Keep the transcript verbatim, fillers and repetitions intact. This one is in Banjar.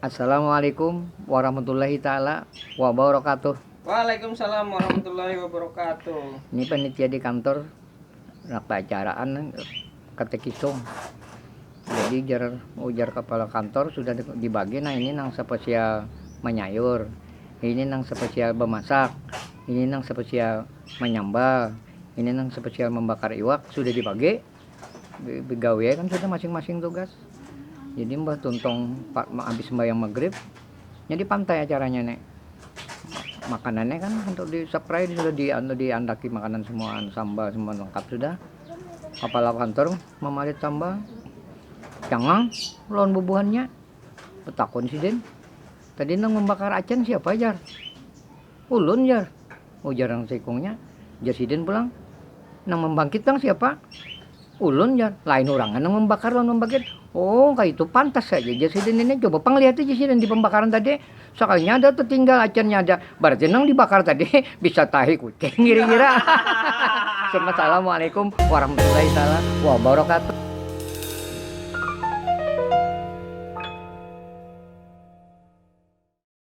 Assalamualaikum warahmatullahi taala wabarakatuh. Waalaikumsalam warahmatullahi wabarakatuh. Ini panitia di kantor, nak acaraan katekisung. Jadi jar ujar kepala kantor sudah dibagi, nah ini nang spesial manyayur, ini nang spesial memasak, ini nang spesial menyambal, ini nang spesial membakar iwak, sudah dibagi. Begawe kan sudah masing-masing tugas. Jadi mbah tuntung habis sembahyang maghrib, jadi pantai acaranya nek. Makanannya kan untuk di subscribe sudah di anu diandaki makanan semua, sambal semua lengkap sudah. Kepala kantor mamarit sambal, cangang lawan bubuhannya. Betakun sidin, tadi nang membakar acan siapa jar? Ulun jar, ujar nang seikungnya. Jar sidin pulang, nang membangkit nang siapa? Ulun jar. Lain urangan nang membakar lawan membangkit. Oh kaitu, pantas saja jar sidin ini, coba pang lihat aja sidin di pembakaran tadi. Sekalinya ada tertinggal acannya ada, berarti nang dibakar tadi bisa tahi kucing kira-kira. Assalamualaikum warahmatullahi taala wabarakatuh.